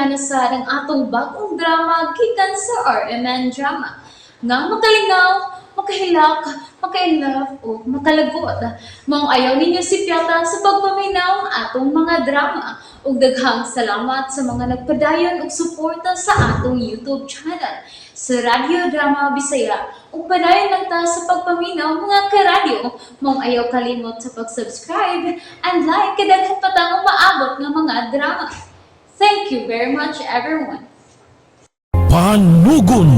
na sa ang atong bagong drama gikan sa RMN Drama. Nga makalingaw, makahilak, makainlove o makalagot. Maong ayaw ninyo si Piata sa pagpaminaw ang atong mga drama. Ug daghang salamat sa mga nagpadayon og suporta sa atong YouTube channel sa Radyo Drama Bisaya. Ug padayon lang ta sa pagpaminaw, mga karadyo. Maong ayaw kalimot sa pag-subscribe and like kay daghan pa tang umaabot nga mga drama. Thank you very much, everyone. Panugon.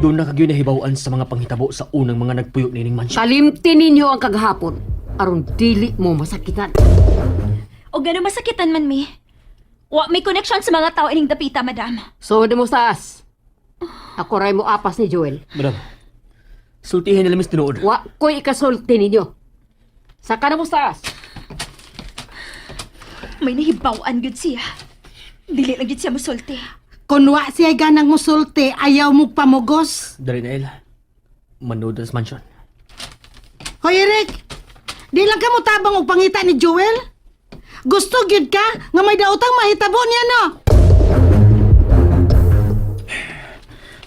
Doon na kagyo nahibaw-an sa mga panghitabo sa unang mga nagpuyo nining mansyon. Kalimti ninyo ang kagahapon aron dili mo masakitan. O gano'n masakitan man mi. Wa may connection sa mga tao ining dapita, madam. So mo taas. Ako ray mo apas ni Joel. Madam, sultihin nila mis tinuod. Wa ko'y ikasulti ninyo. Saka na mo taas. May nahibaw-an gud siya. Dili lang gud siya musulti. Kun wa siya ganang musulti, ayaw mo pamugos. Dali na, El. Manood na sa mansyon. Hoy Eric, di lang ka mo tabang og pangita ni Joel? Gusto gyud ka nga may daotang mahitabo niya, no?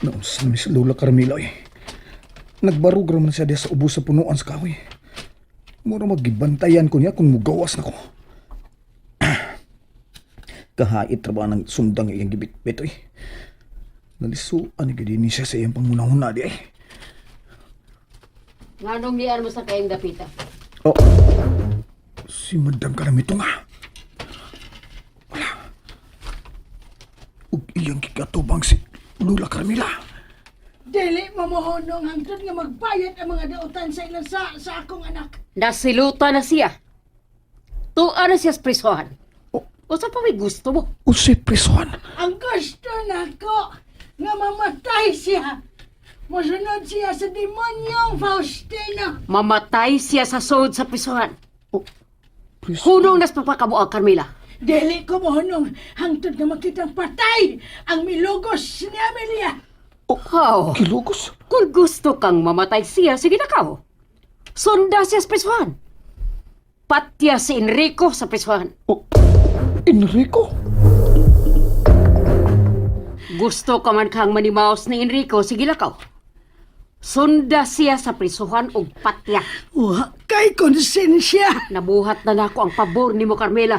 Naunsa na mi si Lola Carmela eh. Nagbarog raman siya diya sa ubo sa punuan sa kahoy. Mura magibantayan ko niya kung mugawas na ko. Kahait ra ba ng sundang iyang gibitbit eh. Nalisuan ni gid ni siya sa iyang pangunahuna di ay. Nganong nian mo sa kayong dapita? Oh. Si Madam Karamito nga. Wala. Ug iyang gikatubang si Lola Carmela. Dili mo mohonong hangtod nga magbayad ang mga daotan sa ilang sa akong anak. Nasiluta na siya. Tuwa na siya sa prisuhan. Oh. Usa pa may gusto mo. Unsay prisuhan? Ang gusto nako nga mamatay siya. Mosunod siya sa demonyong Faustino. Mamatay siya sa sod sa prisuhan. Oh, prisuhan. Hunong nas pagpakabuang, Carmela. Dili ko mohonong hangtod nga makitang patay ang milugos ni Amelia. Oh. Kilugos. Kung gusto kang mamatay siya, sige na kao. Sunda siya sa prisuhan. Patya si Enrico sa prisuhan. Oh, Enrico. Gusto ka man kang manimaos ni Enrico, sige lakaw. Sunda siya sa prisuhan og patya. Wa kay konsensya. Nabuhat na nako ang pabor nimo, Carmela.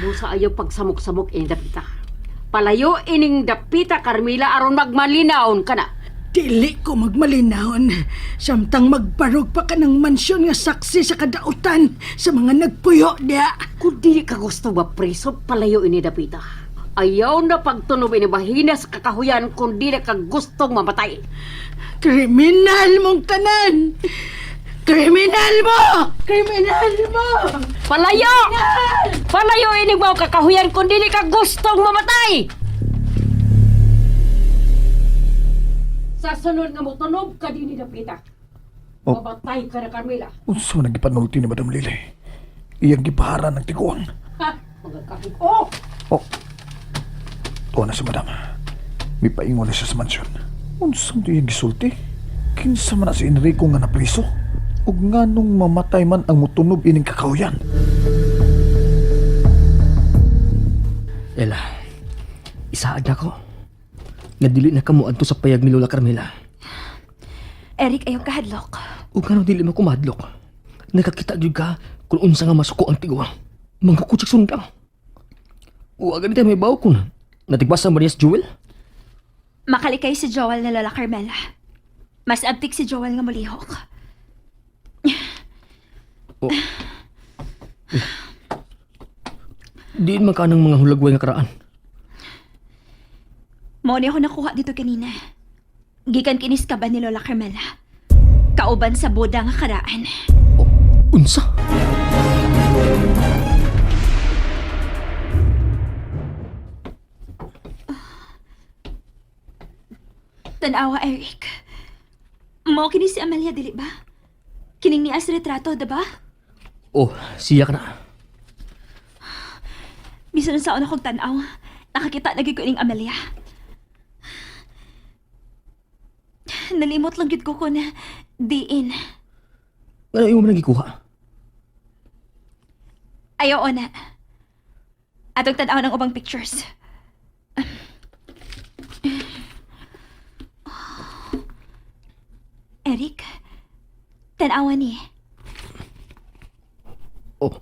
Busa ayaw pagsamok-samok ining dapita. Palayo ining dapita, Carmela, aron magmalinaon ka na. Dili ko magmalinahon. Samtang magbarog pa ka ng mansyon nga saksi sa kadautan sa mga nagpuyo diya. Kung dili ka gusto ba preso, palayo ini dapita. Ayaw na pagtunob ini bahina sa kakahuyan kung dili ka gustong mamatay. Kriminal mong tanan! Kriminal mo! Kriminal mo! Palayo! Palayo ini mo kakahuyan kung dili ka gustong mamatay! Sa sunod nga motunob ka dinhi dapita. Oh. Mamatay ka na, Carmela. Unsa man ang gipanulti ni Madam Lily? Iyang gipahara ng tiguang. Ha? Mga kahig. Oh! Oh. Tuwa na si Madam. May paingon na siya sa mansyon. Unsa man iyang gisulti? Kinsa man na si Enrico nga napriso? Ug nganong mamatay man ang mutunob ining kakahuyan? Ella, isaad na ko. Nga dili na kamo adto sa payag ni Lola Carmela. Eric, ayaw kahadlok. Ug ngano dili mo kumadlok? Nakakita gyud ka kung unsa nga masuko ang tiguang. Mangkukutsik sundang. Wa gani tayo may bawo kun. Natigbasan ba niya si Jewel? Makalikay si Joel na Lola Carmela. Mas abtik si Joel nga mulihok. Oh. Diin man ka ng mga hulagway nga karaan. Mao ni ako nakuha dito kanina. Gikan kinis ka ba ni Lola Carmela? Kauban sa boda nga karaan. Oh, unsa? Tanawa, Eric. Mao kini si Amelia, dili ba? Kining nias retrato, diba? Oh, siya ka na. Bisan sa una kong tanaw, nakakita na gyud ko ining Amelia. Nalimot lang gyud ko kun diin. Ano imo man gikuha? Ayaw na. Atong tan-awon ang ubang pictures. Eric, tan-awa ni. Oh.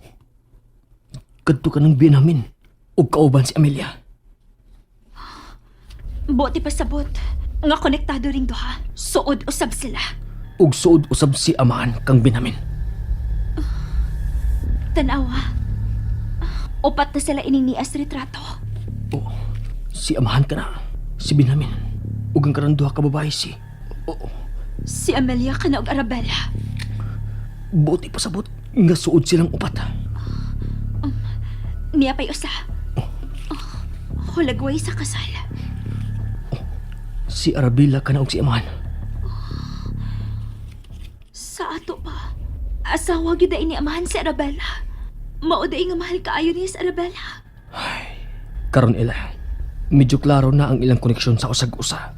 Kadto ka ng binamin. Ug kauban si Amelia. Buti pasabot. Nga konektado ring duha. Suod usab sila. Ug suod usab si amahan kang binamin. Tanawa. Upat na sila ining nias retrato. Oh, si amahan ka na. Si Binamin. Ug ang karang duha ka babae si. Oh, Si Amelia kana og Arabella. buti pasabot nga suod silang upat. Niya pa'y usa. Oh, hulagway sa kasal. Si Arabella kana og si amahan. Sa ato pa. Asawa gyud ni amahan si Arabella. Mao day nga mahal kaayo niya si Arabella. Karon ila. Medyo klaro na ang ilang koneksyon sa usag-usa.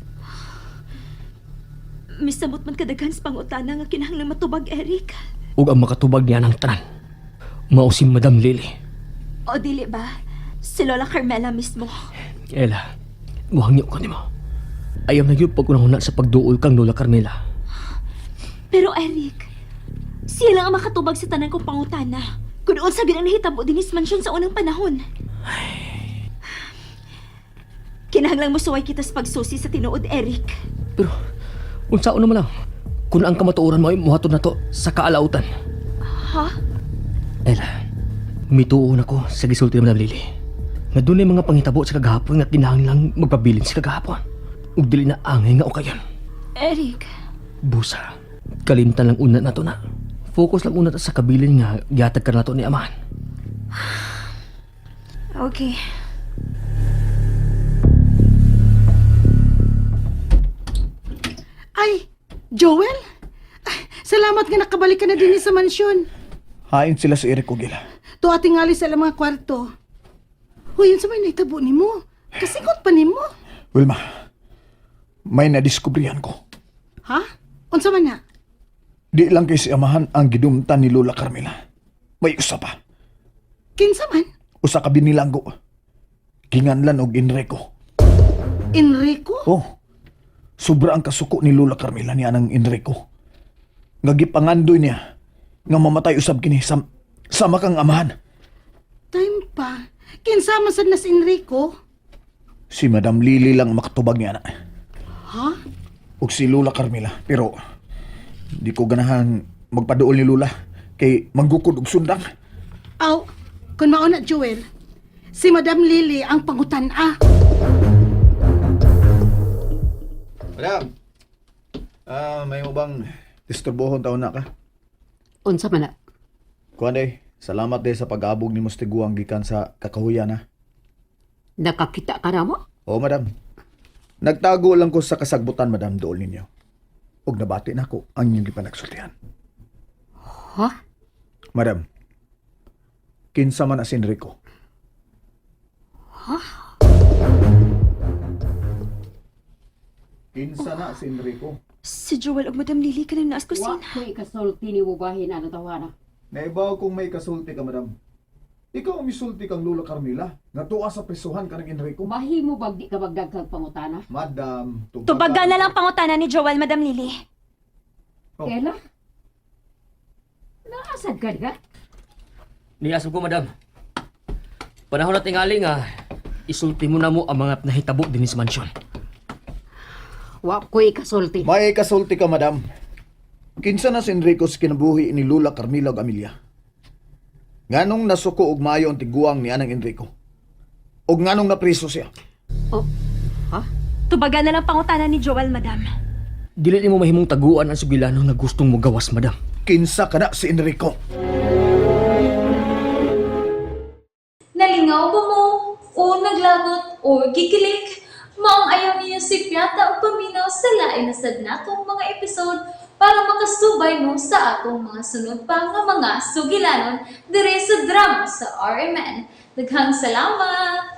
Misamot man kadaghan sa pangutana nga kinahanglan matubag, Eric. Ug ang makatubag niya ng tanan. Mao si Madam Lily. O dili ba? Si Lola Carmela mismo. Ella, muhangyo ko nimo. Ayaw na gyud pag-unahuna sa pagduol kang Lola Carmela. Pero Eric, siya lang ang makatubag sa tanan kong pangutana. Kung unsa gyud ang nahitabo dinis mansyon sa unang panahon. Kinahanglan mo suway kita sa pagsusi sa tinuod, Eric. Pero unsaon naman lang kung ang kamatuoran mo ay muhatod na to sa kaalautan. Ha? Ella, mituon ako sa gisulti ni Madam Lily. Nga dunay mga pangitabo sa kagahapon nga kinahanglang magpabilin sa kagahapon. Ug dili na angay nga ukayon. Eric, Busa, kalimtan lang una na to na. Focus lang una ta sa kabilin nga gihatag ka na to ni amahan. Okay. Ay, Joel? Ay, salamat nga nakabalik ka na din sa mansyon. Hain sila si Eric ug ila. Tuwa tingali sa ilang mga kwarto. Huy, yun sa may naitabo ni mo. Kasingot pa ni mo. Wilma, may nadiskubrihan ko. Ha? Unsa man na? Di lang kay si amahan ang gidumtan ni Lola Carmela. May usa pa. Kinsa man? Usa ka binilanggo. Ginganlan og Enrico. Enrico? Oh, sobra ang kasuko ni Lola Carmela niya ng Enrico. Nga gipangandoy niya nga mamatay usab kini sama kang amahan. Time pa. Kinsa man sad na si Enrico? Si Madam Lily lang ang makatubag niya na. Ha? Ug si Lola Carmela. Pero di ko ganahan magpaduol ni Lola kay manggukod og sundang. Aw, kun mao na Joel, si Madam Lily ang pangutan-a. Madam, may mo bang disturbohon taon na ka? Unsa man na? Kuan day, salamat day sa pag-abog ni Mustiguang gikan sa kakahuyan ha. Nakakita ka na mo? Oo, madam. Nagtago lang ko sa kasagbutan, madam, dool ninyo. Ug nabati na ko ang inyong gipanagsultihan. Ha? Madam, kinsa man as Enrico? Ha? Kinsa na si Enrico? Si Joel ug Madam Lily kanang naas Wa kusina. ko'y kasulti ni Wubahin ano tawana. Naibaw kung may kasulti ka, madam. Ikaw ang misulti kang Lola Carmela. Nga tuwa sa prisuhan ka ng Enrico. Mahimo bag di ka magdagkag pangutana? Madam, Tubagan na lang pangutana ni Joel, Madam Lily. Oh. Ella? Naasad ka ka? Niasog ko, madam. Panahon na tingali nga, isulti mo na mo ang mga nahitabo din sa mansyon. Wa ko'y kasulti. May kasulti ka, madam. Kinsa na si Enrico sa kinabuhi ni Lola Carmela ug Amelia? Nganong nasuko og maayo ang tiguang ni anang Enrico? Og nganong napriso siya? Oh. Ha? Tubagan na lang pangutana ni Joel, Madam. Dili nimo mahimong taguan ang sugilano nga gustong mo gawas, madam. Kinsa kana si Enrico? Nalingaw ba mo? O naglagot o gikilig? Maong ayaw niyo si Piata o paminaw sa lain na sad natong mga episode para makasubay mo sa atong mga sunod pa nga mga sugilanon dire sa drama sa RMN. Daghang salamat!